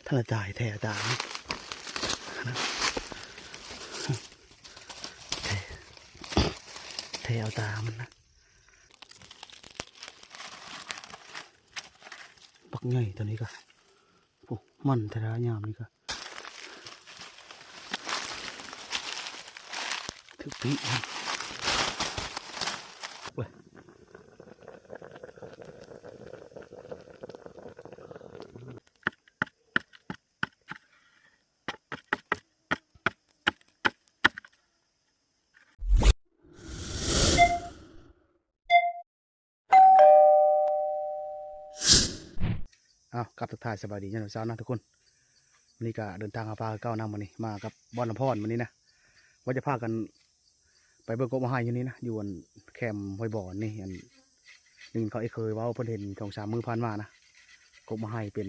ທ່ານລະຕາຍແທ້ຕາ ແທ້ ແທ້ເອົາຕາມັນນະ ບັກໃຫຍ່ຕົວນີ້ກະ ໂອ້ ມັນແທ້ລະຍາມນີ້ກະ ຖືກປີກມັນ ໂອ້ຍ. ອ້າວ ກັບທັກທາຍສະບາຍດີຍາມເຊົ້ານະທຸກຄົນ. ມື້ນີ້ກະເດີນທາງຫາປາຄືເກົ່ານະ ມື້ນີ້ມາກັບບ່ອນລຳພອນມື້ນີ້ນະ ວ່າຈະພາກັນໄປເບິ່ງກົກໝາກໄຮຢູ່ນີ້ນະ ຢູ່ອັນແຄມຫ້ວຍບອນນີ້ ອັນ ໄດ້ຍິນເຂົາເອີ່ຍເຄີຍເວົ້າ ເພິ່ນເຫັນສອງສາມມື້ຜ່ານມານະ ກົກໝາກໄຮເປັນ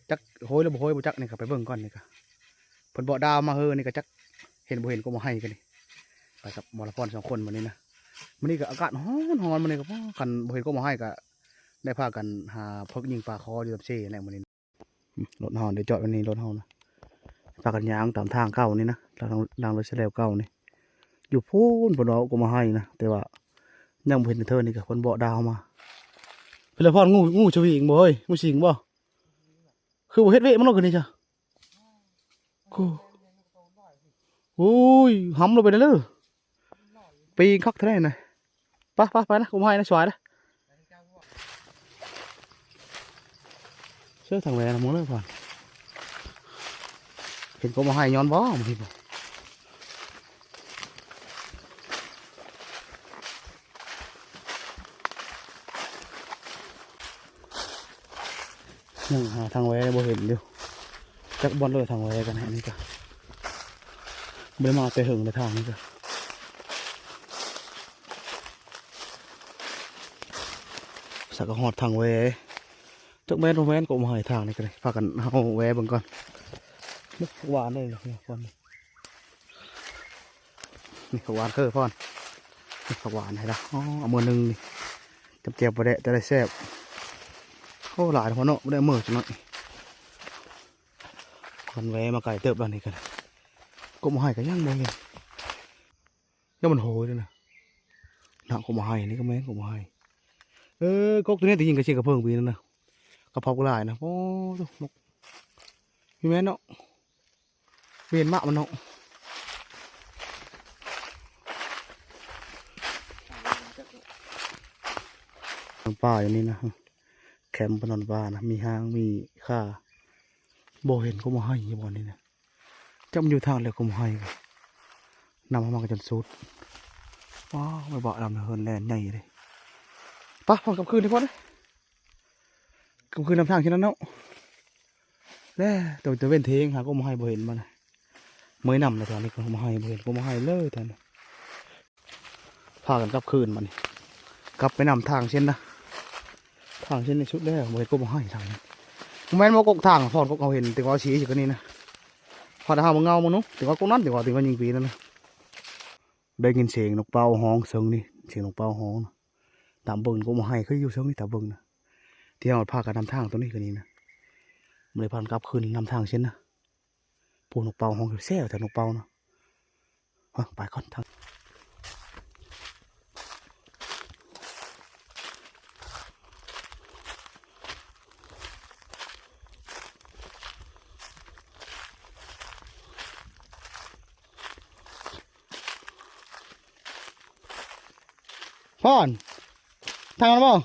ຈັກໂຮຍຫຼືບໍ່ໂຮຍບໍ່ຈັກ ນີ້ກະໄປເບິ່ງກ່ອນນີ້ກະ ເພິ່ນເບາະດາວມາເຮີນີ້ກະຈັກເຫັນບໍ່ເຫັນກົກໝາກໄຮກັນນີ້ ໄປກັບໝໍລະພອນສອງຄົນມື້ນີ້ນະ. ມື້ນີ້ກະອາກາດຮ້ອນໆ ມື້ນີ້ກະ ຄັນບໍ່ເຫັນກົກໝາກໄຮກະໄດ້ພາກັນຫາເພິກຍິງປາຄໍຢູ່ຕາມເຊແຫຼະມື້ນີ້. ອືມ ລົດເຮົາໄດ້ຈອດໄວ້ນີ້ ລົດເຮົານະ ພາກັນຍ່າງຕາມທາງເກົ່ານີ້ນະ ທາງ ທາງລົດສະແລ່ວເກົ່ານີ້ ຢູ່ພຸ້ນເພິ່ນວ່າກົກໝາກໄຮນະ ແຕ່ວ່າຍັງບໍ່ເຫັນເທື່ອນີ້ກະ ເພິ່ນເບາະດາວມາ. ເພິ່ນລະພອນ ງູ ງູສະຫວິງບໍ່ເຮີ້ຍ ງູສິງບໍ່? ຄືບໍ່ເຮັດເວະມັນໂລດຄືນີ້ຈ້ະ ໂອ້ຍ ຫຳລົງໄປເດີ ປີງຄັກແທ້ນະ. ໄປ ໄປ ໄປນະ ກົກໝາກໄຮນະ ສວາຍນະ ເຊື່ອທາງແວນະ ມົງເລີຍກ່ອນ ເຫັນກົກໝາກໄຮຍ້ອນບໍ່ ມັນເຫັນບໍ່? ຍັງຫາທາງແວບໍ່ເຫັນຢູ່ ຈັກບ່ອນເລີຍທາງແວກັນ ອັນນີ້ກະບໍ່ໄດ້ມາແຕ່ເຫິງແລ້ວ ທາງນີ້ກະ ສັກກະຮອດທາງແວ ຈັກແມ່ນບໍ່ແມ່ນ ກົກໝາກໄຮທາງນີ້ກະໄດ້ ພາກັນເຮົາແວເບິ່ງກ່ອນ. ນີ້ ຫວານເລີຍ ນີ້ ນີ້ ຜັກຫວານເຄີພອນ ນີ້ ຜັກຫວານໃຫ້ລະ ອໍ ເອົາມື້ໜຶ່ງນີ້ ຈຳແຈ່ວປາແດກຈະໄດ້ແຊບ. ໂອ້ ຫຼາຍເນາະ ບໍ່ໄດ້ເມືອຈັກໜ້ອຍ ຄັນແວະມາໄກເຕີບແລ້ວນີ້ກະ ກົກໝາກໄຮກະຍັງບໍ່ເຫັນ ຍັງມັນໂຫຍເດ້ນະ ນະ ກົກໝາກໄຮນີ້ກະແມ່ນ ກົກໝາກໄຮ ເອີ ກົກໂຕນີ້ໄດ້ຍິນກະສຽງກະເພີງປີນັ້ນນະ ກະເພົາກະຫຼາຍນະ ໂອ້ ນົກ ມີແມ່ນເນາະ. ເວນມະມັນເນາະ ນອນປ່າຢູ່ນີ້ນະ ແຄມເພິ່ນນອນປ່ານະ ມີຮ້າງມີຂ່າ ບໍ່ເຫັນກົກໝາກໄຮຢູ່ບ່ອນນີ້ນະ ຈັກມັນຢູ່ທາງໃດ ກົກໝາກໄຮ ນຳເຮົາມາກະຈົນສຸດ. ວ້າວ ໄປບາດນຳເຮືອນແລ່ນໃຫຍ່ເດ້ ໄປ ພາກັນກັບຄືນດີກວ່າເດ້. ກະຄືນຳທາງເຊັ່ນນັ້ນເນາະ ແລະ ຕະເວັນເທີງຫາກົກໝາກໄຮບໍ່ເຫັນມັນ ເມື່ອຍນຳແລ້ວ ຕອນນີ້ກົກໝາກໄຮບໍ່ເຫັນ ກົກໝາກໄຮເລີຍຕອນນີ້ ພາກັນກັບຄືນບາດນີ້ ກັບໄປນຳທາງເຊັ່ນນະ ທາງເຊັ່ນນີ້ສຸດແລ້ວ ບໍ່ເຫັນກົກໝາກໄຮທາງນີ້ ບໍ່ແມ່ນວ່າກົກທາງພອນ ກົກເຮົາເຫັນແຕ່ວ່າສີຢູ່ກະນີ້ນະ ພອນເຮົາມາເງົາມານຸ ແຕ່ວ່າກົກນັ້ນ ແຕ່ວ່າທີ່ວ່າຍິງປີນັ້ນນະ ໄດ້ຍິນສຽງນົກເປົ້າຮ້ອງເຊິ່ງນີ້ ສຽງນົກເປົ້າຮ້ອງນະ ຕາມເບິ່ງກົກໝາກໄຮຄືຢູ່ເຊິ່ງນີ້ ຕາມເບິ່ງນະ ທີ່ເຮົາພາກັນນຳທາງໂຕນີ້ກະນີ້ນະ ບໍ່ໄດ້ພາກັນກັບຄືນນຳທາງເຊັ່ນນະ ຜູ້ນົກເປົ້າຮ້ອງແຊວໆ ແທ້ນົກເປົ້ານະ ເອີ ໄປກ່ອນທາງ ພອນ ທາງນັ້ນບໍ່?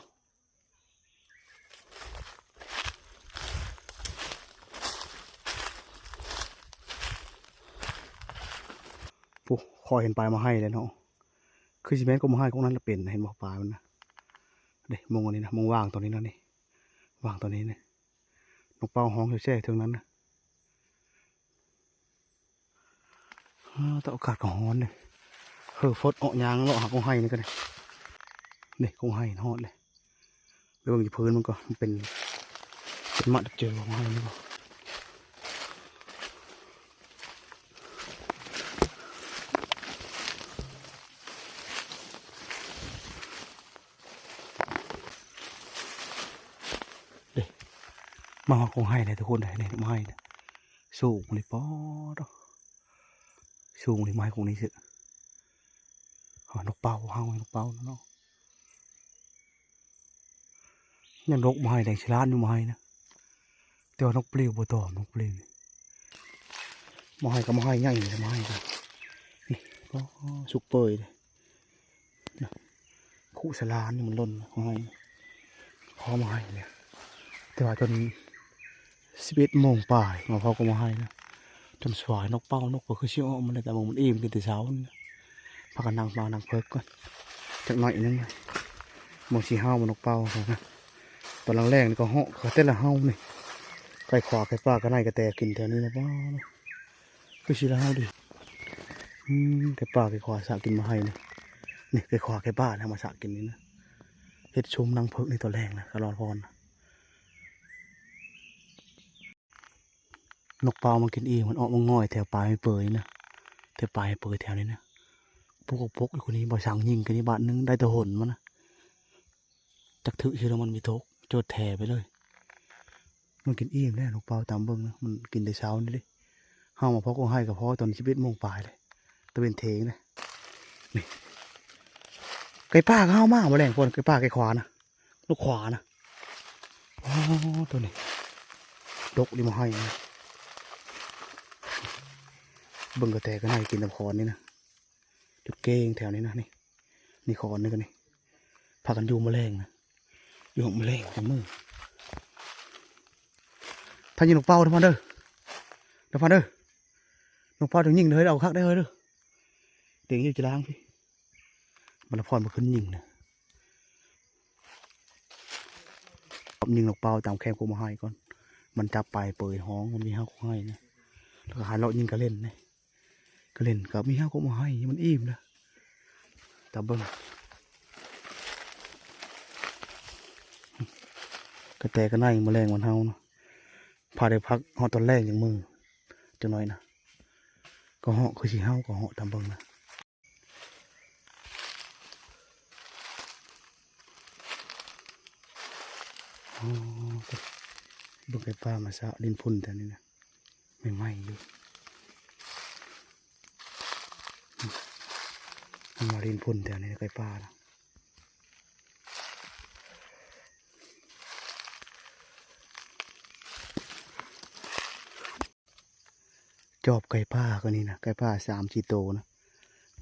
ໂອ້ ຂ້ອຍເຫັນປາຍໝາກໄຮແລ້ວເນາະ ຄືຊິແມ່ນກົກໝາກໄຮກົກນັ້ນລະເປັນ ເຫັນບໍ່ ປາຍມັນນະ ເດ້ ມົງອັນນີ້ນະ ມົງຫວ່າງໂຕນີ້ນະ ນີ້ ຫວ່າງໂຕນີ້ນີ້ ນົກເປົ້າຮ້ອງແຊວໆ ເທິງນັ້ນນະ. ອາ ແຕ່ອາກາດກະຮ້ອນເດ້ ເຮີ້ ຟົດເອາະ ຍ່າງເລາະຫາກົກໄຮນີ້ກະໄດ້ ນີ້ ກົກໄຮຮອດເດ້ ໄປເບິ່ງຢູ່ພື້ນມັນກໍ ມັນເປັນ ເປັນໝາກເຈີກົກໄຮນີ້ບໍ່ ເດ້ ມາຮອດ ໂອ້ ໄຮ່ແຫຼະທຸກຄົນເອີຍ ນີ້ ໄຮ່ນີ້ ສູງອີ່ຫຼີ ປາດ ສູງອີ່ຫຼີ ໄມ້ກົກນີ້ຊື່ ເອີ ນົກເປົ້າເຮົາ ນົກເປົ້າເນາະ ຍັງດົກ ໄມ້ແດງສະຫຼານຢູ່ ໄມ້ນະ ແຕ່ວ່ານົກປລິວບໍ່ຕອມ ນົກປລິວນີ້ ໄມ້ກໍໄມ້ໃຫຍ່ ໄມ້ກໍ ນີ້ ປາດ ສຸກເປີຍເລີຍ. ນະ ຄຸສະຫຼານນີ້ມັນຫຼົ່ນ ເຂົາໃຫ້ ເຂົາເອົາມາໃຫ້ເລີຍ ແຕ່ວ່າຈົນສິບເອັດໂມງປາຍ ມາເຂົາກໍມາໃຫ້ນະ ຈົນສວາຍ ນົກເປົ້າ ນົກກໍຄືຊິອອກມາແລ້ວ ແຕ່ວ່າມັນອີ່ມ ກິນແຕ່ເຊົ້ານີ້ນະ ພາກັນນັ່ງມານັ່ງເພິກກ່ອນຈັກໜ້ອຍໜຶ່ງ ມັນຊິເຫົ່າ ມັນນົກເປົ້ານະ ຕອນແລງໆນີ້ກໍເຫາະ ແຕ່ລະເຫົ່ານີ້ ໄກ່ຂວາ ໄກ່ປ່າ ໄກ່ໃນ ໄກ່ແຕ ກິນແຖວນີ້ນະ ປາດ. ຄືຊິລະເຫົ່າເດ ອືມ ໄກ່ປ່າໄກ່ຂວາສະກິນມາໃຫ້ນີ້ ນີ້ໄກ່ຂວາໄກ່ປ່ານະ ມາສະກິນນີ້ນະ ເຮັດຊຸມນັ່ງເພິກໃນຕອນແລງນະ ກະລອນພອນນະ ນົກເປົ້າມັນກິນອີ່ມ ມັນອອກມາງ່ອຍແຖວປາຍໄມ້ເປີຍນີ້ນະ ແຖວປາຍໄມ້ເປີຍແຖວນີ້ນະ ປົກໆຢູ່ຄົນນີ້ ບໍ່ສັງຍິງກັນນີ້ບາດໜຶ່ງ ໄດ້ແຕ່ຫົນມັນນະ. ຈັກຖືກຊື່ລະມັນມີໂຕກ ໂຈດແຖໄປເລີຍ ມັນກິນອີ່ມແລ້ວ ນົກເປົ້າຕາມເບິ່ງນະ ມັນກິນແຕ່ເຊົ້ານີ້ເດ້ ເຮົາມາພໍກໍໃຫ້ກໍພໍຕອນສິບເອັດໂມງປາຍເດ້ ຕາເວັນເທີງເດ້ ນີ້ ໄກ່ປ່າກໍເຮົາມາບໍ່ແລງ ພວກໄກ່ປ່າໄກ່ຂວານະ ນົກຂວານະ ໂອ້ ໂຕນີ້ດົກດີມາໃຫ້ນະ ເບິ່ງກະແຕກະໄນກິນຕາມຄອນນີ້ນະ ຈຸດເກ້ງແຖວນີ້ນະ ນີ້ ນີ້ຄອນນີ້ກໍນີ້ ພາກັນຢູ່ມະແລງນະ ຢູ່ມະແລງກັນມື້ ຖ້າຍິງນົກເປົ້າເດີ ນະພັນເດີ ນະພັນເດີ ນົກເປົ້າຈະຍິງເດີ ເອົາຄັກໄດ້ເຮີຍເດີ ເຕັງຢູ່ຈະລາງພີ້ ມັນລະພອນບໍ່ຂຶ້ນຍິງນະ ຍິງນົກເປົ້າຕາມແຄມກົກໝາກໄຮກ່ອນ ມັນຈັບປາຍເປີຍຮ້ອງ ມັນມີຮາກກົກໄຮນະ ແລ້ວກໍຫາເລາະຍິງກະເຫຼັ່ນນະ ກະເຫຼັ່ນກໍມີຮາກກົກໝາກໄຮ ມັນອີ່ມນະ ຕາເບິ່ງ ກະແຕກະໄນ ມະແລງວັນເຮົາເນາະ ພາໄດ້ພັກ ຮອດຕອນແລງຈັ່ງເມືອ ຈັກໜ້ອຍນະ ກໍເຫາະ ຄືຊິເຫົ່າກໍເຫາະ ຕາມເບິ່ງນະ ອໍ ເບິ່ງໄກ່ປ່າມາສະຫຼິ້ນຝຸ່ນແຖວນີ້ນະ ໃໝ່ໆຢູ່ ມັນມາຫຼິ້ນຝຸ່ນແຖວນີ້ ໄກ່ປ່ານະ. ຈອບໄກ່ປ່າກໍນີ້ນະ ໄກ່ປ່າສາມສີ່ໂຕນະ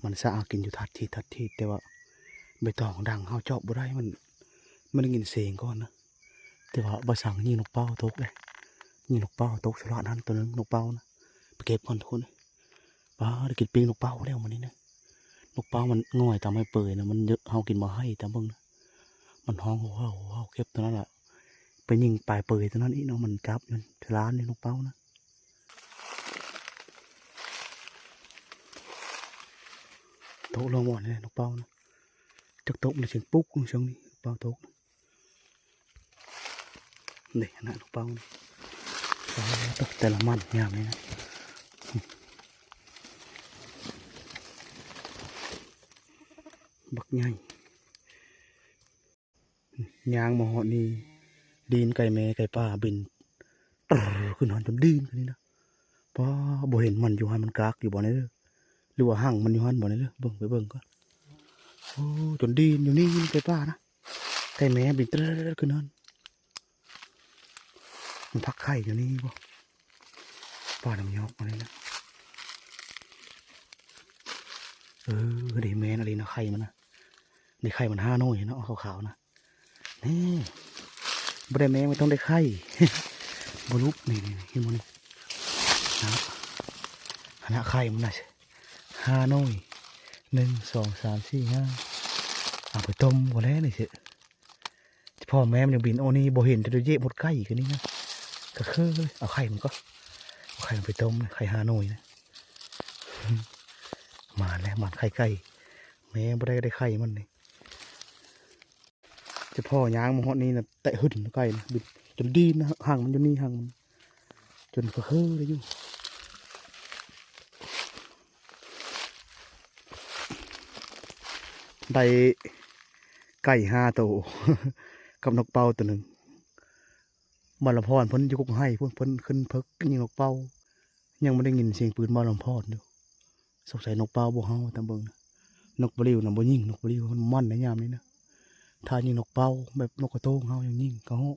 ມັນສະຫາກິນຢູ່ທັດທີດ ທັດທີດ ແຕ່ວ່າໃບຕອງດັງ ເຮົາຈອບບໍ່ໄດ້ ມັນ ມັນໄດ້ຍິນສຽງກ່ອນນະ ແຕ່ວ່າບໍ່ສັງຍິງນົກເປົ້າຕົກເດ້ ຍິງນົກເປົ້າຕົກສະຫຼາດຫັ້ນໂຕໜຶ່ງ ນົກເປົ້ານະ ໄປເກັບກ່ອນທຸກຄົນ ປາ ໄດ້ກິນປີ້ງນົກເປົ້າແລ້ວມື້ນີ້ນະ ນົກເປົ້າມັນງ່ອຍຕາມໄມ້ເປີຍນະ ມັນເຫາະກິນໝາກໄຮຕາມເບິ່ງນະ ມັນຮ້ອງໂຫວໆ ເກັບໂຕນັ້ນລະ ໄປຍິງປາຍເປີຍໂຕນັ້ນອີກເນາະ ມັນຈັບຢູ່ສະຫຼານນີ້ນົກເປົ້ານະ ຕົກລົງບ່ອນນີ້ນົກເປົ້ານະ ຈັກຕົກມັນສຽງປຸກ ສຽງນີ້ນົກເປົ້າຕົກ ນີ້ນະ ນົກເປົ້ານີ້ ປາ ຕົກແຕ່ລະມັນຍາມນີ້ນະ ບັກໃຫຍ່ ຍ່າງມາຮອດນີ້ ດີນໄກ່ແມ່ໄກ່ປ່າບິນ ຕຣ ຂຶ້ນຫັ້ນຈົນດີນຂຶ້ນນີ້ນະ ປາ ບໍ່ເຫັນມັນຢູ່ຫັ້ນ ມັນກາກຢູ່ບ່ອນນີ້ເດີ ຫຼືວ່າຮັງມັນຢູ່ຫັ້ນບ່ອນນີ້ເດີ ເບິ່ງ ໄປເບິ່ງກ່ອນ ໂອ້ ຈົນດີນຢູ່ນີ້ ໄກ່ປ່ານະ ໄກ່ແມ່ບິນຕຣ ຂຶ້ນຫັ້ນ ມັນພັກໄຂ່ຢູ່ນີ້ບໍ່ ປ່ານ້ຳຍອກອັນນີ້ນະ ເອີ ເດ້ ແມ່ນອີ່ຫຼີນະ ໄຂ່ມັນນະ ນີ້ໄຂ່ມັນຫ້າໜ່ວຍເນາະ ຂາວໆນະ ນີ້ ບໍ່ໄດ້ແມ່ ມັນຕ້ອງໄດ້ໄຂ່ ບໍ່ຫຼຸບ ນີ້ໆ ເຫັນບໍ່ນີ້ ນະ ຫັ້ນນະ ໄຂ່ມັນນະ ຫ້າໜ່ວຍ ໜຶ່ງ ສອງ ສາມ ສີ່ ຫ້າ ເອົາໄປຕົ້ມກໍແລ້ວນີ້ຊິ ພໍ່ແມ່ມັນຍັງບິນ ໂອ້ ນີ້ບໍ່ເຫັນ ຈະໄດ້ເຢຍໝົດໄກ່ຄືນີ້ນະ ກະຄືເລີຍ ເອົາໄຂ່ມັນກໍ ເອົາໄຂ່ມັນໄປຕົ້ມ ໄຂ່ຫ້າໜ່ວຍນະ ມາແລ້ວ ມາໄຂ່ໄກ່ ແມ່ບໍ່ໄດ້ ໄດ້ໄຂ່ມັນນີ້ ຈະພໍ່ຍ່າງມາຮອດນີ້ນະ ແຕະຫຶ້ນໄກ່ນະ ບິນຈົນດີນນະ ຮັງມັນຢູ່ນີ້ ຮັງມັນ ຈົນກະຄືໄດ້ຢູ່ ໄດ້ໄກ່ຫ້າໂຕ ກັບນົກເປົ້າໂຕໜຶ່ງ ບ້ານລຳພອນເພິ່ນຢູ່ກົກໄຮ່ພຸ້ນ ເພິ່ນຂຶ້ນເພິກຍິງນົກເປົ້າ. ຍັງບໍ່ໄດ້ຍິນສຽງປືນບ້ານລຳພອນຢູ່. ສົງໄສນົກເປົ້າບໍ່ເຫົ່າ ຕາມເບິ່ງນະ. ນົກປະລິວນະບໍ່ຍິງ, ນົກປະລິວມັນໝັ່ນໃນຍາມນີ້ນະ. ຖ້າຍິງນົກເປົ້າແບບນົກກະໂຕ້ງເຮົາຍັງຍິງກະເຫາະ.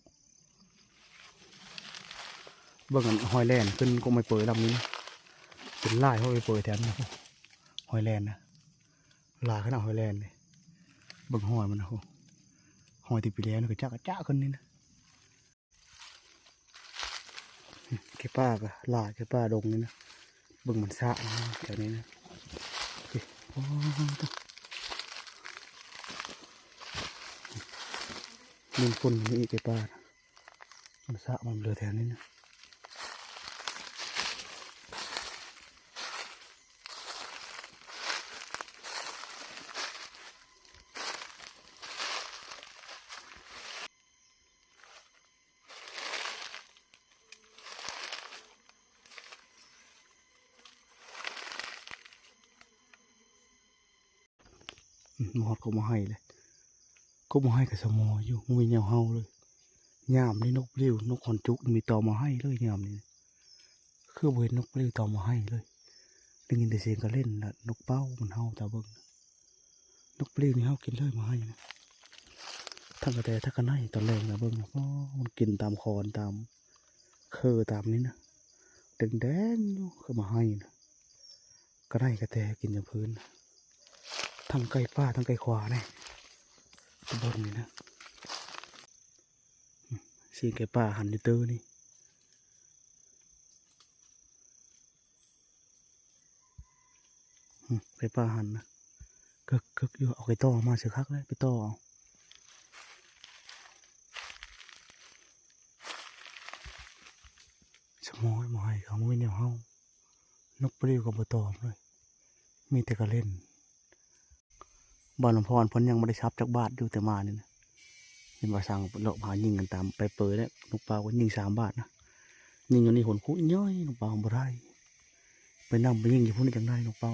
ເບິ່ງອັນຮອຍແລ່ນຂຶ້ນກົກໄມ້ເປີຍລຳນີ້ນະ. ເປັນຫຼາຍຮອຍໄມ້ເປີຍແຖວນີ້ນະ. ຮອຍແລ່ນນະ. ຫຼາຍຂະໜາດຮອຍແລ່ນນີ້. ເບິ່ງຮອຍມັນນະ. ຮອຍແຕ່ປີແລ້ວນະ ກະຈະກະຈະຂຶ້ນນີ້ນະ. ໄກ່ປ່າກະຫຼາຍ ໄກ່ປ່າດົງນີ້ນະ. ເບິ່ງມັນສະແຖວນີ້ນະ. ໂອ້ ມີຄົນນີ້ ໄກ່ປ່ານະ. ມັນສະມັນເຫຼືອແຖວນີ້ນະ. ອືມ ມາຮອດກົກມະໄຮເລີຍ. ກົກມະໄຮກະສະໝໍຢູ່ ບໍ່ມີແນວເຫົ່າເລີຍ. ຍາມນີ້ນົກປະລິວ ນົກຮອນຈຸກ ມີຕໍ່ມະໄຮເລີຍຍາມນີ້. ຄືບໍ່ເຫັນນົກປະລິວຕໍ່ມະໄຮເລີຍ. ໄດ້ຍິນແຕ່ສຽງກະເລັນ ແລະ ນົກເປົ້າມັນເຫົ່າ ຕາເບິ່ງ. ນົກປະລິວນີ້ເຫົ່າກິນເລີຍມະໄຮນະ. ທັງກະແຕທັງກະໄນຕອນແລງນະ ເບິ່ງ ໂອ້ ມັນກິນຕາມຂອນ ຕາມເຄີຕາມນີ້ນະ. ແດງໆຢູ່ ຄືມະໄຮນະ. ກະໄນກະແຕກິນຢູ່ພື້ນ. ທັງໄກ່ປ່າທັງໄກ່ຂວານີ້ ຕາເບິ່ງນີ້ນະ. ສຽງໄກ່ປ່າຫັນຢູ່ເຕີນີ້. ອືມ ໄກ່ປ່າຫັນນະ ເກີກໆຢູ່. ເອົາໄກ່ຕໍ່ມາຊິຄັກເລີຍ ໄປຕໍ່ເອົາ. ສະໝໍມະໄຮເຂົາບໍ່ມີແນວເຫົ່າ. ນົກປະລິວກະບໍ່ຕອບເລີຍ ມີແຕ່ກະເລັນ. ບ້ານລຳພອນເພິ່ນຍັງບໍ່ໄດ້ສັບຈັກບາດຢູ່ແຕ່ມານີ້ນະ. ເຫັນວ່າຊ່າງເລາະຫາຍິງກັນຕາມໄປເປີຍແລ້ວ. ນົກເປົ້າກະຍິງສາມບາດນະ. ຍິງຢູ່ນີ້ຫົນຄຸຍ້ອຍ ນົກເປົ້າບໍ່ໄດ້. ໄປນຳໄປຍິງຢູ່ພຸ້ນຈັ່ງໄດ້ນົກເປົ້າ.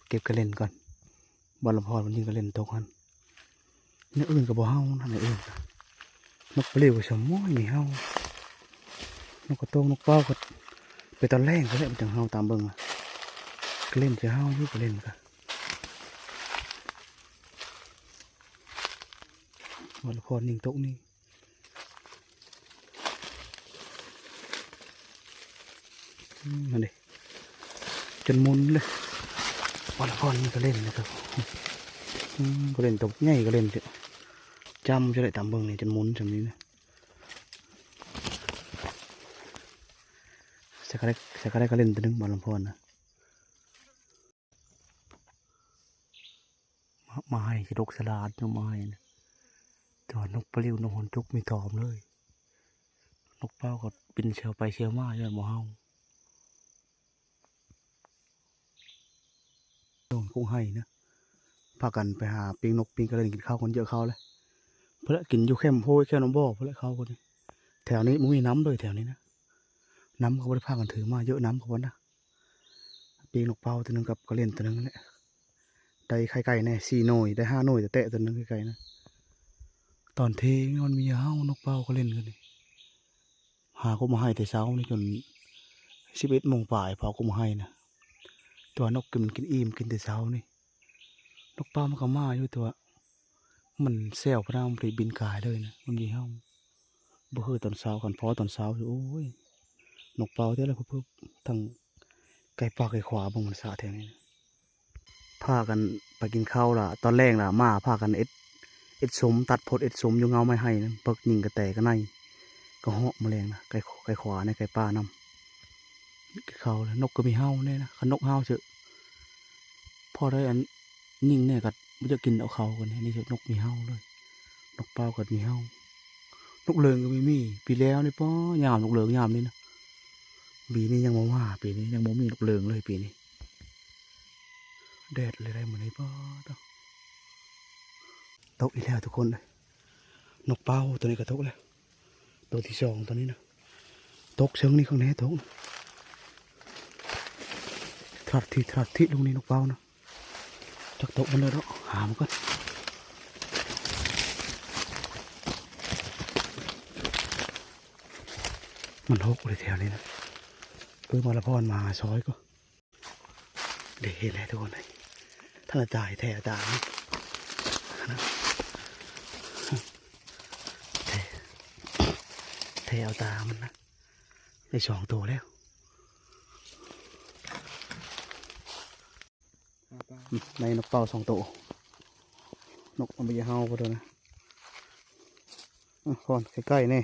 ເກັບກະເລັນກ່ອນ. ບ້ານລຳພອນມັນຍິງກະເລັນຕົກຫັ້ນ. ແນວອື່ນກະບໍ່ເຫົ່ານະ ແນວອື່ນ. ນົກປະລິວກະສະໝໍມີເຫົ່າ. ນົກກະໂຕ້ງ ນົກເປົ້າກະໄປຕອນແລງພຸ້ນແຫຼະ ມັນຈັ່ງເຫົ່າ ຕາມເບິ່ງ. ກະເລັນຈະເຫົ່າຢູ່ ກະເລັນກະ. ບ້ານລຳພອນຍິງຕົກນີ້. ອືມ ຫັ້ນເດ ຈົນໝຸນເລີຍ. ວ່າລະຄອນມີກະເລັນນະຄັບ. ອືມ ກະເລັນໂຕໃຫຍ່ ກະເລັນຈະຈຳຈະໄດ້ຕາມເບິ່ງນີ້ ຈົນໝຸນຊ່ຳນີ້ນະ. ໃສ່ກະໄດ້ ໃສ່ກະໄດ້ກະເລັນໂຕໜຶ່ງ ບ້ານລຳພອນນະ. ມາ ມາໄຮ່ຊິດົກສະຫຼາດຢູ່ ມາໄຮ່ນະ. ແຕ່ວ່ານົກປະລິວ ນົກຫົນຈຸກມີຕອມເລີຍ. ນົກເປົ້າກໍບິນເຊວໄປເຊວມາ ຍ້ອນບໍ່ເຫົ່າ. ໂດນກຸ້ງໄຮ່ນະ ພາກັນໄປຫາປີ້ງນົກປີ້ງກະເລັນ ກິນເຂົ້າກັນເຍອະເຂົ້າແລ້ວ. ເພິ່ນລະກິນຢູ່ແຄມໂພຍ ແຄມນ້ຳບໍ່ ເພິ່ນລະເຂົ້າກັນນີ້. ແຖວນີ້ບໍ່ມີນ້ຳເລີຍ ແຖວນີ້ນະ. ນ້ຳກໍບໍ່ໄດ້ພາກັນຖືມາເຍອະ ນ້ຳກໍບໍ່ນະ. ປີ້ງນົກເປົ້າໂຕໜຶ່ງກັບກະເລັນໂຕໜຶ່ງຫັ້ນແຫຼະ. ໄດ້ໄຂ່ໄກ່ແດ່ສີ່ໜ່ວຍ ໄດ້ຫ້າໜ່ວຍແຕະໆ ໂຕໜຶ່ງໄຂ່ໄກ່ນະ. ຕອນເທີ່ຍງມັນມີເຫົ່າ ນົກເປົ້າກະເລັນກັນນີ້. ຫາກົບມາໄຮ່ແຕ່ເຊົ້ານີ້ຈົນສິບເອັດໂມງປາຍ ເຝົ້າກົບມາໄຮ່ນະ. ແຕ່ວ່ານົກກິນ ມັນກິນອີ່ມ ກິນແຕ່ເຊົ້ານີ້. ນົກເປົ້າມັນກໍມາຢູ່ ແຕ່ວ່າ ມັນແຊວພະນາ ມັນບໍ່ໄດ້ບິນກາຍເລີຍນະ ມັນມີເຫົ່າ. ບໍ່ຄືຕອນເຊົ້າ ຄັນພໍຕອນເຊົ້າ ໂອ້ຍ ນົກເປົ້າແທ້ລະ ເພີບໆ ທັງໄກ່ປ່າໄກ່ຂວາ ເບິ່ງມັນສະແຖວນີ້ນະ. ພາກັນໄປກິນເຂົ້າລະ ຕອນແລງລະ ມາພາກັນເຮັດ ເຮັດສົມ ຕັດພົດເຮັດສົມຢູ່ເຫງົ້າໄມ້ໄຮ່ນັ້ນ ເພິກຍິງກະແຕກະໄນ ກະເຫາະ ມະແລງນະ ໄກ່ ໄກ່ຂວາແດ່ ໄກ່ປ່ານຳ. ກິນເຂົ້າລະ ນົກກໍມີເຫົ່າແດ່ນະ ຄັນນົກເຫົ່າເຊີ ພໍໄດ້ອັນຍິງແດ່ ກໍບໍ່ຢາກກິນເອົາເຂົ້າກັນແດ່. ນີ້ເຊີ ນົກມີເຫົ່າເລີຍ ນົກເປົ້າກໍມີເຫົ່າ. ນົກເຫຼີງກໍມີ ມີ ປີແລ້ວນີ້ ປໍ ຍາມນົກເຫຼີງຍາມນີ້ນະ. ປີນີ້ຍັງບໍ່ມາ ປີນີ້ຍັງບໍ່ມີນົກເຫຼີງເລີຍປີນີ້. ແດດເລີຍໄດ໋ມື້ນີ້ ປໍ ຕົກອີກແລ້ວທຸກຄົນເອີຍ. ນົກເປົ້າໂຕນີ້ກໍຕົກແລ້ວ ໂຕທີສອງໂຕນີ້ນະ. ຕົກເຊິ່ງນີ້ຂ້າງໃນຕົກ ທລັດທິ ທລັດທິລົງນີ້ ນົກເປົ້ານະ. ຈັກຕົກມັນເລີດເນາະ ຫາມັນກ່ອນ. ມັນຫົກເລີຍແຖວນີ້ນະ. ເອີ ມາລະພອນມາຫາຊອຍກໍ ໄດ້ເຫັນແລ້ວທຸກຄົນເອີຍ. ທ່ານລະຕາຍແທ້ຕາມັນ ແທ້ ແທ້ເອົາຕາມັນນະ. ໄດ້ສອງໂຕແລ້ວ. ອືມ ໄດ້ນົກເປົ້າສອງໂຕ. ນົກມັນບໍ່ຢາກເຫົ່າພຸ້ນນະ. ອືມ ພອນໃກ້ໆແດ່.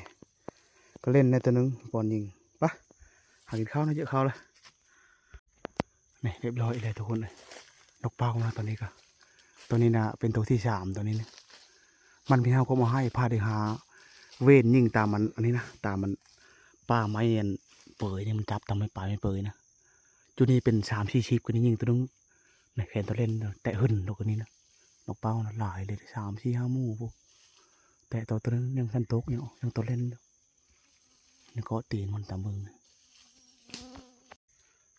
ກະເລັນແດ່ໂຕໜຶ່ງ ພອນຍິງ. ໄປ ຫາກິນເຂົ້ານະ ເຢີເຂົ້າລະ. ນີ້ ຮຽບຮ້ອຍແລ້ວທຸກຄົນເອີຍ. ນົກເປົ້ານະ ຕອນນີ້ກະ ໂຕນີ້ນະ ເປັນໂຕທີສາມ ໂຕນີ້ນະ. ມັນມີເຮົາກໍມາໃຫ້ ພາໄດ້ຫາເວັນຍິງຕາມອັນ ອັນນີ້ນະ ຕາມອັນປ່າໄມ້ອັນເປີຍນີ້ ມັນຈັບຕາມໄມ້ປາຍໄມ້ເປີຍນະ. ຈຸດນີ້ເປັນສາມສີ່ສິບ ກໍໄດ້ຍິງໂຕໜຶ່ງ. ນີ້ແຂນໂຕເລັນ ແຕະຫຶ່ນໂຕນີ້ນະ. ນົກເປົ້ານະ ຫຼາຍເລີຍ ສາມສີ່ຫ້າໝູ່ພຸ້ນ. ແຕະໂຕ ໂຕໜຶ່ງຍັງທັນຕົກຢູ່ເນາະ ຍັງໂຕເລັນຢູ່. ນີ້ເກາະຕີນມັນຕາມເບິ່ງ.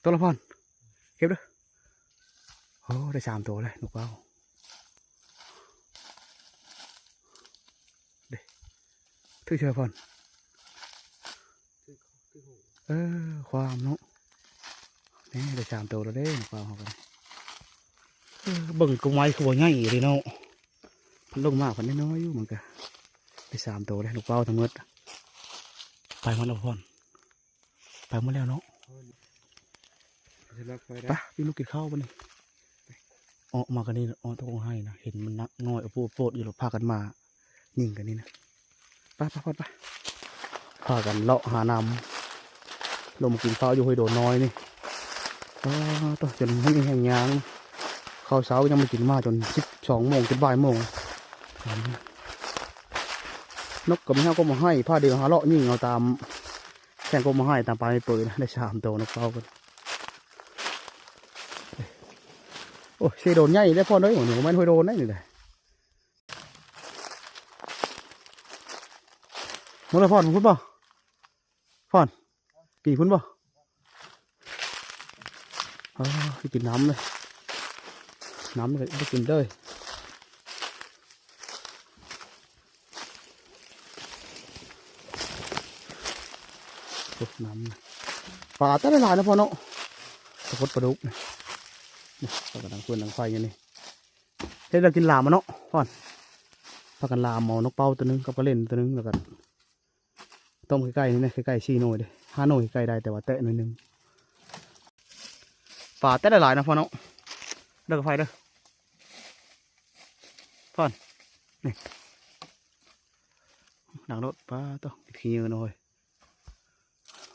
ໂຕລະພອນ ເກັບເດີ. ໂອ້ ໄດ້ສາມໂຕແລ້ວ ນົກເປົ້າ. ເດ້ ຖືກເຊີພອນ. ເອີ ຄວາມເນາະ. ນີ້ໄດ້ສາມໂຕແລ້ວເດ້ ນະຄວາມເຮົາກໍ. ເອີ ເບິ່ງກົງໄມ້ຄືບໍ່ໃຫຍ່ເດ້ເນາະ. ເພິ່ນລົງມາເພິ່ນນ້ອຍໆຢູ່ ມັນກະໄດ້ສາມໂຕແລ້ວ ນົກເປົ້າທັງໝົດ. ໄປໝົດແລ້ວພອນ ໄປໝົດແລ້ວເນາະ. ໄປ ໄປ ໄປ ພີ່ນ້ອງກິນເຂົ້າບັດນີ້. ອອກມາກັນນີ້ ອອກຕະກົງໄຮ່ນະ ເຫັນມັນນະ ນ້ອຍໂອໂປດໆຢູ່ ແລ້ວພາກັນມາຍິງກັນນີ້ນະ. ໄປ ໄປ ໄປ ໄປ ພາກັນເລາະຫານ້ຳ ລົງມາກິນເຂົ້າຢູ່ຫ້ວຍໂດນນ້ອຍນີ້. ປາດໂທ້ ຈົນບໍ່ມີແຮງຍ່າງ ເຂົ້າເຊົ້າຍັງບໍ່ກິນ ມາຈົນສິບສອງໂມງ ຈົນບ່າຍໂມງ. ນົກກໍມີເຮົາກໍບໍ່ໃຫ້ ພາເດີນຫາເລາະຍິງເອົາຕາມແຄມກົງໄມ້ ຕາມປ່າໄມ້ເປີຍນະ ໄດ້ສາມໂຕ ນົກເປົ້າກັນ. ໂອ້ຍ ເຊໂດນໃຫຍ່ເດ້ພອນເອີຍ ນີ້ບໍ່ແມ່ນຫ້ວຍໂດນໃດນີ້ເດ້. ໝົດແລ້ວພອນ ພຸ້ນບໍ່? ພອນ ປີພຸ້ນບໍ່? ເອີ ໄປກິນນ້ຳເລີຍ ນ້ຳກໍໄປກິນເລີຍ. ໂອ້ ນ້ຳ ປາແຕ່ຫຼາຍໆນະພອນເນາະ ປາກົດປາດຸກນີ້. ນີ້ ປາກະດັງຟືນດັງໄຟຢູ່ນີ້ ເຮັດແລ້ວກິນຫຼາມເອົາເນາະພອນ. ພາກັນຫຼາມເອົານົກເປົ້າໂຕໜຶ່ງກັບກະເລັນໂຕໜຶ່ງ ແລ້ວກໍ ຕົ້ມໃກ້ໆນີ້ນະ ໃກ້ໆສີ່ໜ່ວຍເດ້ ຫ້າໜ່ວຍໃກ້ໄດ້ ແຕ່ວ່າແຕະໜ່ວຍໜຶ່ງ. ປາແຕ່ຫຼາຍໆນະພອນເນາະ. ເດີ ໄຟເດີພອນ ນີ້ ດັງໂລດ. ປາໂທ້ ຂີ້ເຫຍື້ອເນາະເຮີ້ຍ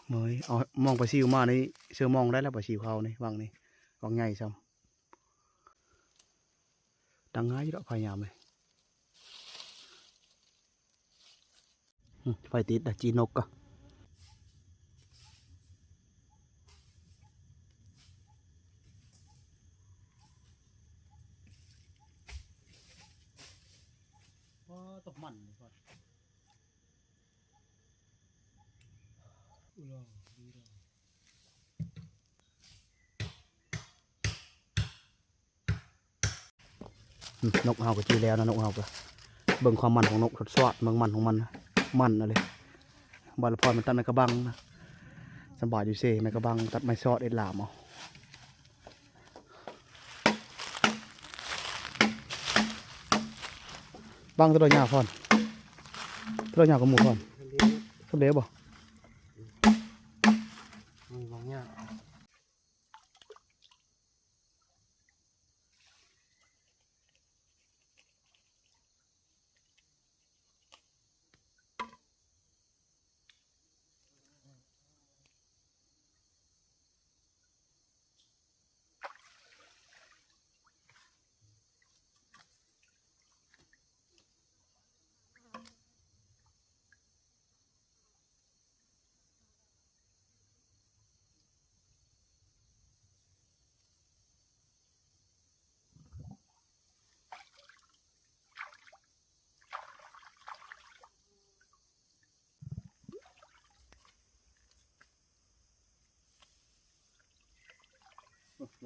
ເມີຍ. ເອົາມອງປາຊິວມານີ້ ເຊື່ອມອງໄດ້ແລ້ວ ປາຊິວເຂົານີ້ ວັງນີ້ ວັງໃຫຍ່ຊ້ຳ. ດັງງ່າຍຢູ່ດອກ ພະຍາຍາມເລີຍ. ອືມ ໄຟຕິດລະ ຈີນົກກະ ໂອ້ ຕົກມັນນີ້ກ່ອນ. ອຸລາ ດີດາ. ອືມ ນົກເຮົາກໍຈີແລ້ວນະ ນົກເຮົາກໍ ເບິ່ງຄວາມມັນຂອງນົກ ສອດໆ ເບິ່ງມັນຂອງມັນ ມັນເອົາເລີຍ. ບາດລະພອນມັນຕັດໄມ້ກະບັງນະ ສຳບາຍຢູ່ເຊ ໄມ້ກະບັງ ຕັດໄມ້ສອດເຮັດຫຼາມເອົາ. ບັງໂຕໃດຍາວພອນ ໂຕໃດຍາວກວ່າໝູ່ພອນ ສ່ຳເດບໍ່? ມີບັງຍາວ.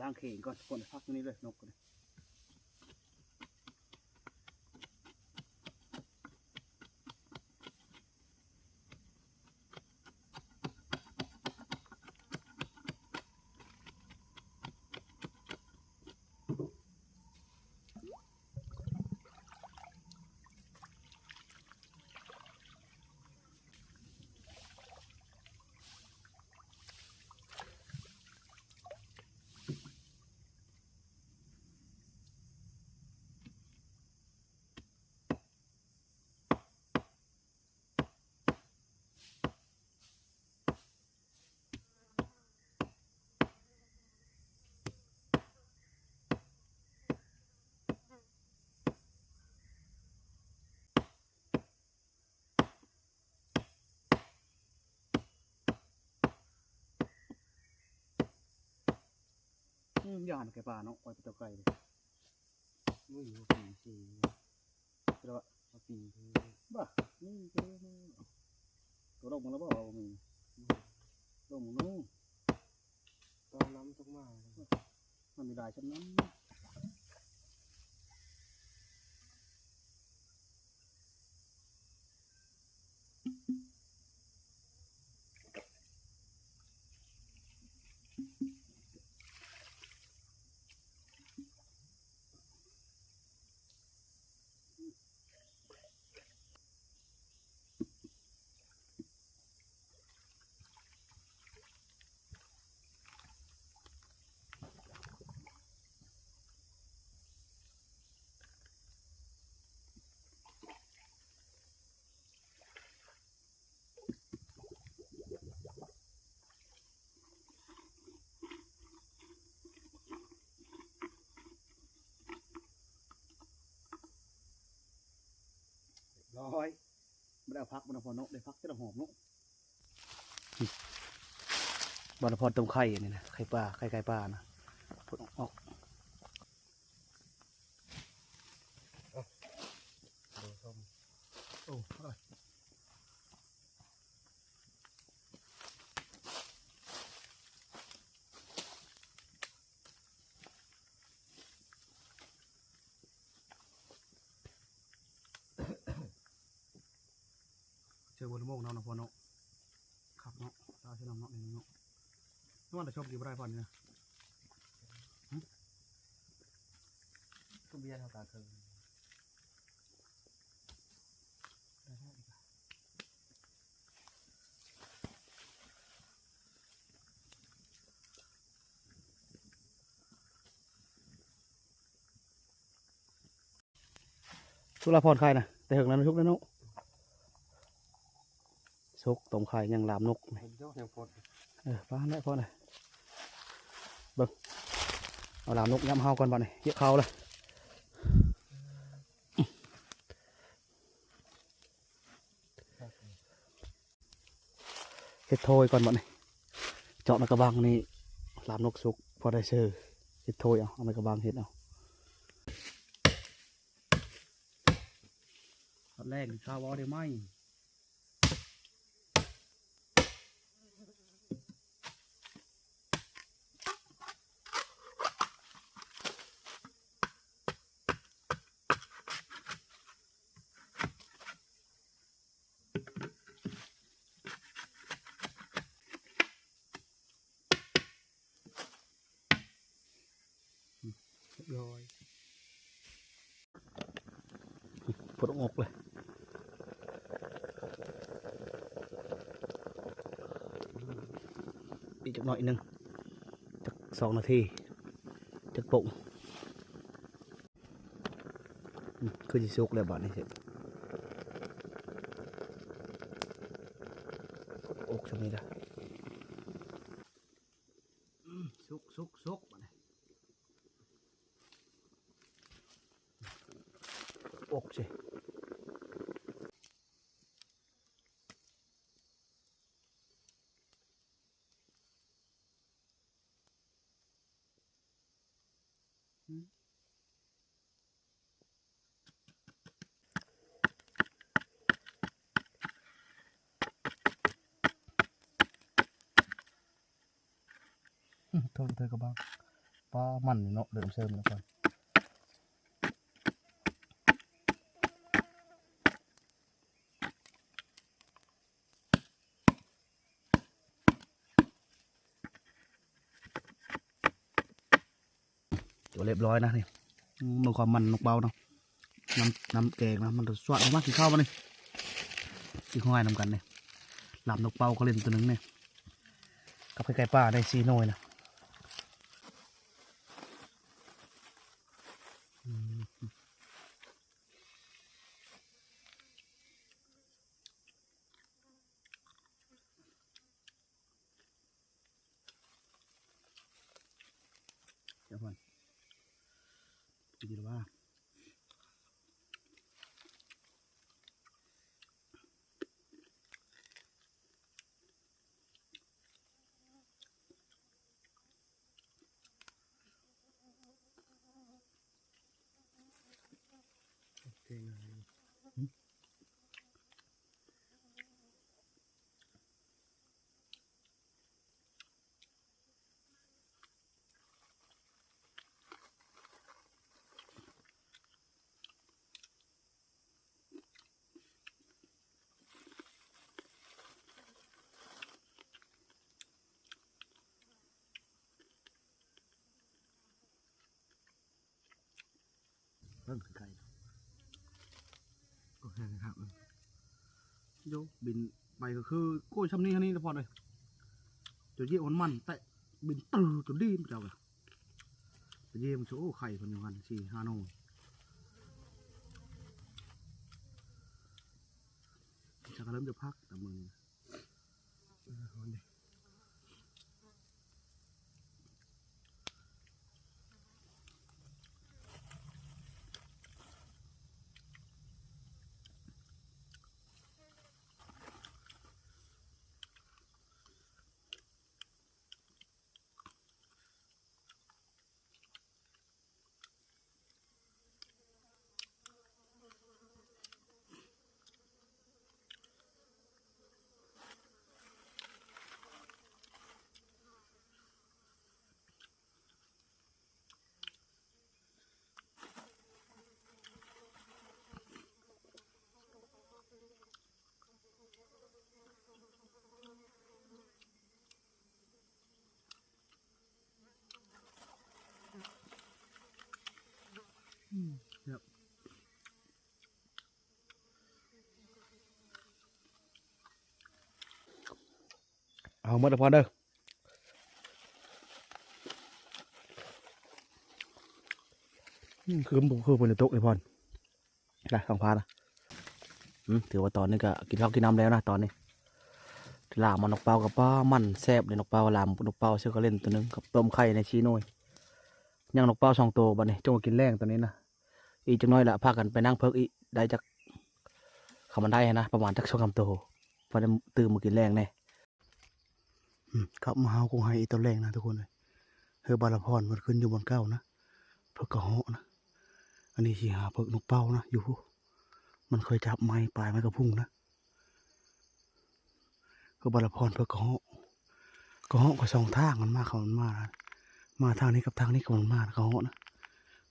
ລ້າງເຂ່ງກ່ອນ ຄົນພັກນີ້ເລີຍ ນົກນີ້. ອືມ ອືມ ຢ້ານໄກ່ປ່າເນາະ ໄປເຈົ້າໄກ່ເດ້. ມື້ຢູ່ປີສີ່ ແຕ່ວ່າປີ ບ້າ ນີ້ ໂຕລົງມາແລ້ວບໍ່? ບໍ່ມີ ລົງມາເນາະ ຕອນນ້ຳຕົກມາ ມັນມີຫຼາຍຊ່ຳນັ້ນ. ຮ້ອຍ ບໍ່ໄດ້ເອົາຜັກ ບໍ່ໄດ້ພໍເນາະ ໄດ້ຜັກແຕ່ລະຫອມເນາະ. ບໍ່ໄດ້ພໍຕົ້ມໄຂ່ອັນນີ້ນະ ໄຂ່ປາ ໄຂ່ ໄຂ່ປານະ ເພິ່ນເອົາອອກ. ໂອ້ ເຈີບົນໂມກເນາະ ນະພໍ່ເນາະ ຄັກເນາະ ຕາຊິນຳເນາະ ນີ້ເນາະ ນອນແຕ່ຊົບດີບໍ່ໄດ້ພອນນີ້ນະ ຫຶ ຄືເບຍເຮົາກາເຄີງ. ສຸລາພອນໄຂ່ນະ ແຕ່ເຫິງແລ້ວນະ ສຸກແລ້ວເນາະ ສຸກ ຕົ້ມໄຂ່ຍ່າງລາບນົກ ເອີ ປານນັ້ນແຫຼະ ພໍແລ້ວ ເບິ່ງ ເອົາລາບນົກຍຳເຮົາກ່ອນບັດນີ້ ເກັບເຂົ້າລະ. ເຮັດໂທຍກ່ອນບັດນີ້ ເຈາະໃນກະບັງນີ້ ລາບນົກສຸກ ພໍໄດ້ເຊີ. ເຮັດໂທຍເອົາ ເອົາໃນກະບັງເຮັດເອົາ ຕອນແລກນີ້ຂ້າວບໍ່ໄດ້ໄໝ້. ຮຽບຮ້ອຍ ພົດອອກເລີຍ ອີກຈັກໜ້ອຍໜຶ່ງ ຈັກສອງນາທີ ຈັກໂປ່ງ. ອືມ ຄືຊິສຸກແລ້ວບາດນີ້ຊິ ອົກຊ່ຳນີ້ລະ ອືມ ສຸກ ສຸກ ສຸກ ບາດນີ້ ອົກຊິ. ໂທດ ເທີກະບັກ ປາມັນເນາະ ເລີ່ມເສີມແລ້ວກ່ອນ. ໂອ້ ຮຽບຮ້ອຍນະນີ້ ອືມ ເບິ່ງຄວາມມັນນົກເປົ້າເນາະ ນ້ຳ ນ້ຳແກງນະ ມັນຈະຊວດອອກມາກິນເຂົ້າບາດນີ້ ກິນເຂົ້າງາຍນຳກັນນີ້ ລາບນົກເປົ້າກະເຫຼັ້ນໂຕໜຶ່ງນີ້ ກັບໄຂ່ໄກ່ປ່າໄດ້ສີ່ໜ່ວຍນະ ອືມ. ເຈົ້າພອນ ກິນແລ້ວວ່າ ອ เบิ่งไกลๆ โอ้ แฮงคัก โย บินไปก็คือ โก้ย ช่ำนี้ ช่ำนี้ ละพอเลย จะเยอะมันๆ แต่บิน ตื้อ จนดี มันจะเอาไป ไปเยี่ยม โอ้ ไข่เพิ่นอยู่หั่น สี่ห้าหน่อ จะเริ่มจะพัก แต่มื้อนี้ อืม ครับ เอาหมดแล้วพรเด้อ อืม คือ คือฝนจะตกไอ้พร นะ สองพานะ อืม ถือว่าตอนนี้ก็กินข้าวกินน้ำแล้วนะ ตอนนี้ ลาบมันนกเป้ากับป้า มันแซ่บเลยนกเป้า ลาบนกเป้า ซื้อก็เล่นตัวหนึ่งกับต้มไข่ในชีหน่วย ยังนกเป้าสองตัว บัดนี้จงกินแรงตอนนี้นะ อีกจักหน่อยละ พากันไปนั่งเพิกอีก ได้จัก คำมันได้นะ ประมาณจักสองสามตัว พอได้ตื่นมากินแรงแน่ อืม กลับมาหาคงให้อีกตอนแรกนะทุกคนเอ้ย เฮือบาลาพรมันขึ้นอยู่บนเก้านะ เพิกกะเหาะนะ อันนี้สิหาเพิกนกเป้านะ อยู่พุ้น มันเคยจับไม้ ปลายไม้กระพุ้งนะ เฮือบาลาพรเพิกกะเหาะ กะเหาะก็สองทาง มันมา เขามันมา มาทางนี้กับทางนี้ ก็มันมากะเหาะนะ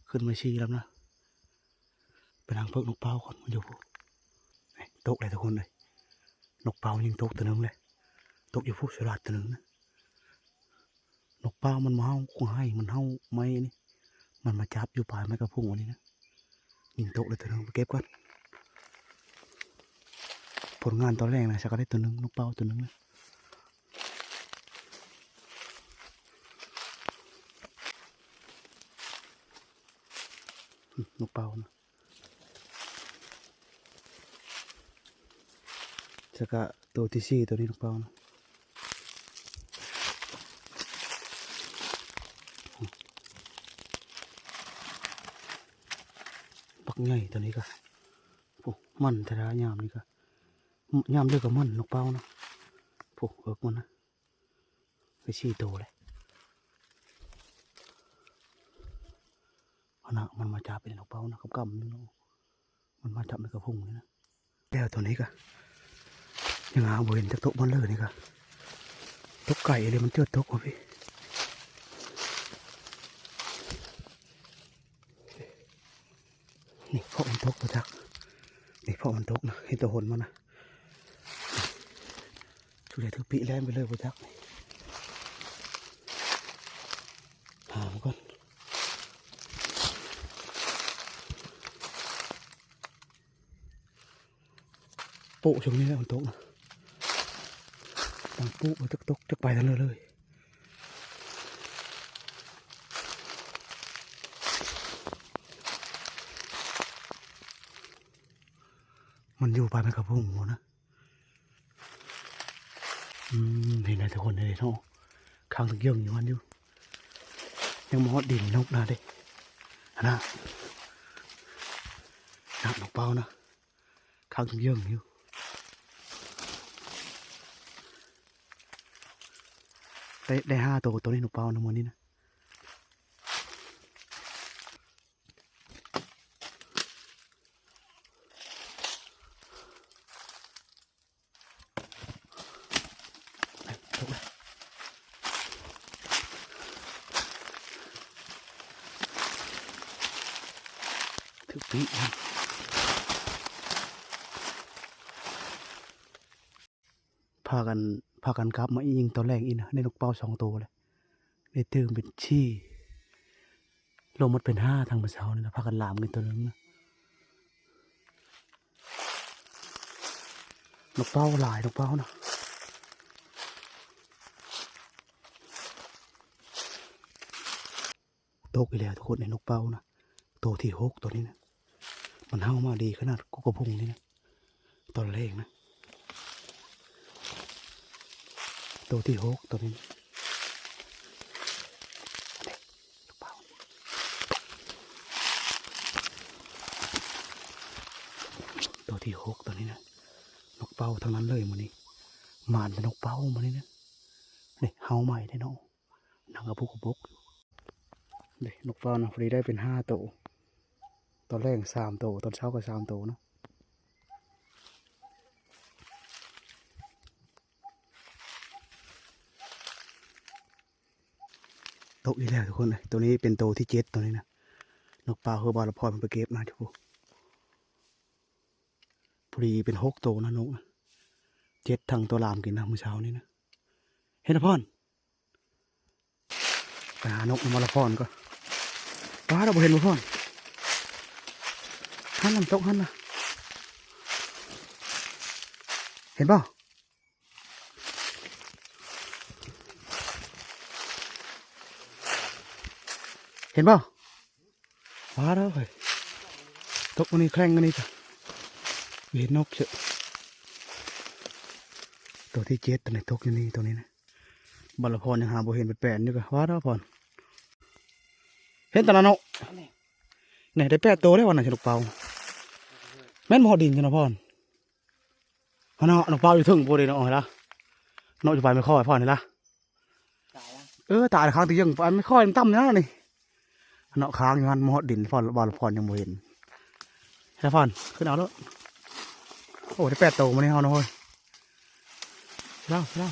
ขึ้นมาชีแล้วนะ ไปนั่งเพิกนกเป้าก่อน มันอยู่พุ้น เอ้ย ตกเลยทุกคนเลย นกเป้ายิงตกตัวหนึ่งเลย ตกอยู่พุ้น สลัดตัวหนึ่งนะ นกเป้ามันมาเฮาคงให้ มันเฮาไม้นี่ มันมาจับอยู่ปลายไม้กระพุ้งอันนี้นะ ยิงตกเลยตัวหนึ่ง ไปเก็บก่อน ผลงานตอนแรกนะ สักก็ได้ตัวหนึ่ง นกเป้าตัวหนึ่งนะ นกเป้านะ แล้วก็ตัวที่สี่ ตัวนี้นกเป้านะ บักใหญ่ตัวนี้ก็ โอ้ มันแท้ๆ ยามนี้ก็ ยามเดียวกับมันนกเป้านะ โอ้ เอิกมันนะ ไปสี่ตัวเลย อันน่ะ มันมาจับเป็นนกเป้านะ กำๆ นี่เนาะ มันมาจับในกระพุ้งนี่นะ แล้วตัวนี้ก็ ยังหาบ่เห็นจักตกมันเลยนี่ก็ ตกไกลเลย มันเจิดตกว่ะพี่ นี่เพราะมันตกบ่จัก นี่เพราะมันตกนะ เห็นแต่หนมันนะ สุดท้ายถือปีแล่นไปเลยบ่จัก หามันก่อน โป๊ะช่วงนี้แหละมันตกนะ ดังโป๊ะ จักตก จักไปทางใดเลย มันอยู่ปลายไม้กระพุ้งพุ้นนะ อืม เห็นไหมทุกคน เห็นเนาะ ค้างตึงเยิงอยู่มันอยู่ ยังบ่ฮอดดินนกนะเด้ นะ นะ นกเป้านะ ค้างตึงเยิงอยู่ ได้ ได้ห้าตัว ตัวนี้นกเป้านะ มื้อนี้นะ ພາກັນ ພາກັນກັບມາອີງຕອນແລງອີກນະ ໄດ້ນົກເປົ້າສອງໂຕແລ້ວ ໄດ້ຕື່ມເປັນສີ່ ລວມໝົດເປັນຫ້າ ທັງມື້ເຊົ້ານີ້ນະ ພາກັນລາມກິນໂຕໜຶ່ງນະ. ນົກເປົ້າຫຼາຍ ນົກເປົ້ານະ. ຕົກອີກແລ້ວທຸກຄົນ ໄອ້ນົກເປົ້ານະ ໂຕທີຫົກ ໂຕນີ້ນະ ມັນເຫົ່າມາດີຂະໜາດ ກົກກະພຸງນີ້ນະ ຕອນແລງນະ ໂຕທີຫົກ ໂຕນີ້ນະ. ໂຕທີຫົກ ໂຕນີ້ນະ ນົກເປົ້າທັງນັ້ນເລີຍມື້ນີ້ ໝານແຕ່ນົກເປົ້າມື້ນີ້ນະ. ນີ້ເຫົ່າໃໝ່ເດ້ເນາະ ນັ່ງກະປຸກກະປົກຢູ່. ນີ້ນົກເປົ້ານະ ພໍດີໄດ້ເປັນຫ້າໂຕ ຕອນແລງສາມໂຕ ຕອນເຊົ້າກໍສາມໂຕເນາະ. ຕົກອີກແລ້ວທຸກຄົນເອີຍ ໂຕນີ້ເປັນໂຕທີເຈັດ ໂຕນີ້ນະ ນົກເປົ້າເຮີບາລະພອນເພິ່ນໄປເກັບນະ ຢູ່ພຸ້ນ. ພໍດີເປັນຫົກໂຕນະນົກນະ ເຈັດທັງໂຕລາມກິນນະ ມື້ເຊົ້ານີ້ນະ. ເຫັນລະພອນ ໄປຫານົກນຳມາລະພອນກ່ອນ. ປາດ ເຮົາບໍ່ເຫັນບໍ່ພອນ ຫັ້ນ ນ້ຳຕົກຫັ້ນນະ ເຫັນບໍ່? ເຫັນບໍ່? ວ້າວ ຕົກມື້ນີ້ແຂງອັນນີ້ ເຫັນນົກເຊີ ໂຕທີເຈັດ ໂຕນີ້ຕົກຢູ່ນີ້ ໂຕນີ້ນະ. ບາລະພອນຍັງຫາບໍ່ເຫັນ ແປນໆຢູ່ກະ ວ້າວ ພອນ ເຫັນຕະນະເນາະ. ນີ້ໄດ້ແປດໂຕແລ້ວ ອັນນັ້ນນະ ນົກເປົ້າ ແມ່ນບໍ່? ດິນຊະນະພອນ ຫັ້ນເນາະ ນົກເປົ້າຢູ່ເທິງພຸ້ນເດ້ເນາະ ເຫັນລະເນາະ ຢູ່ປາຍໄມ້ຄ້ອຍພອນ ເຫັນລະ. ຕາຍລະ ເອີ ຕາຍລະ ຄ້າງຕິເຢິງ ປາຍໄມ້ຄ້ອຍມັນຕ່ຳນະນີ້ ເນາະ ຄ້າງຢູ່ຫັ້ນ ມາຮອດດິນພອນ ບາລະພອນຍັງບໍ່ເຫັນ. ໃຫ້ພອນຂຶ້ນເອົາໂລດ. ໂອ້ ໄດ້ແປດໂຕມື້ນີ້ເຮົາເນາະເຮີ້ຍ. ເອົາ ເອົາ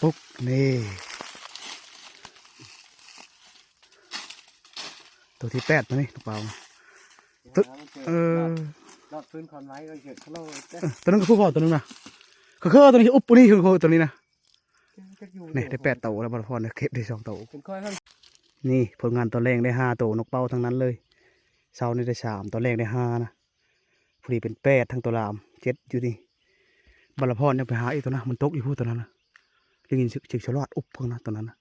ປຸບ ນີ້ ໂຕທີແປດ ໂຕນີ້ ນ້ອງເປົາ. ໂຕ ເອີ ລອດ ລອດພື້ນຄອນໄວ້ກໍເກີດຂະໂລດ. ເອີ ໂຕໜຶ່ງກໍຜູ້ພໍ່ ໂຕໜຶ່ງນະ ຄື ຄືໂຕນີ້ ອຸບ ນີ້ ຄືໂຕນີ້ນະ. ນີ້ໄດ້ແປດໂຕແລ້ວ ບ່າວລະພອນເກັບໄດ້ສອງໂຕ. ນີ້ຜົນງານຕອນແລງໄດ້ຫ້າໂຕ ນົກເປົ້າທັງນັ້ນເລີຍ. ເຊົ້ານີ້ໄດ້ສາມ ຕອນແລງໄດ້ຫ້ານະ ພໍດີເປັນແປດ ທັງໂຕລາມເຈັດຢູ່ນີ້. ບ່າວລະພອນຍັງໄປຫາອີກໂຕນະ ມັນຕົກຢູ່ພຸ້ນໂຕນັ້ນນະ ໄດ້ຍິນສຽງສະຫຼອດອຸບເພິ່ນນະ ໂຕນັ້ນນະ.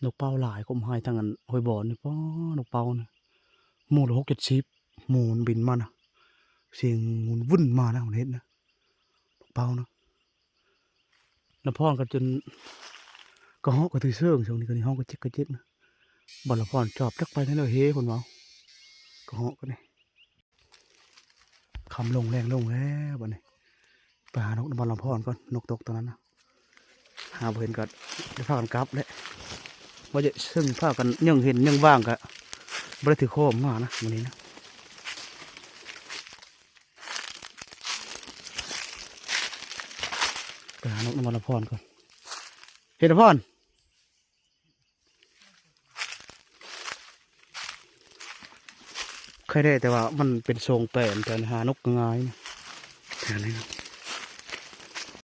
ນົກເປົ້າຫຼາຍ ກົມຫາຍທາງອັນຫ້ວຍບອນນີ້ ປ້າ ນົກເປົ້ານະ ໝູ່ລະຫົກເຈັດສິບ ໝູ່ມັນບິນມານະ ສຽງວຸ່ນວຶ່ນມານະ ມັນເຮັດນະ ນົກເປົ້ານະ. ລະພອນກໍຈົນກະເຫາະກະຖືເຊິ່ງ ຊ່ວງນີ້ກໍນີ້ຮ້ອງກະຈິກກະຈິກນະ. ບ່າວລະພອນຈອບຈັກໄປໃນເລີເຮ ເພິ່ນເວົ້າ ກະເຫາະກໍນີ້. ຄ່ຳລົງແລງລົງແລ້ວບັດນີ້ ໄປຫານົກນຳບ່າວລຳພອນກ່ອນ ນົກຕົກຕອນນັ້ນນະ ຫາບໍ່ເຫັນກໍໄດ້ພາກັນກັບແຫຼະ. ວ່າຈະເຊິ່ງພາກັນຍັງເຫັນຍັງວ່າງກໍບໍ່ໄດ້ຖືໂຄມມານະມື້ນີ້ນະ. ໄປຫານົກນຳບ່າວລຳພອນກ່ອນ. ເຫັນນະພອນ ໄຄແດ່ ແຕ່ວ່າມັນເປັນໂຊງແປນ ແຖວນີ້ຫານົກກໍງ່າຍນະ ແຖວນີ້ນະ.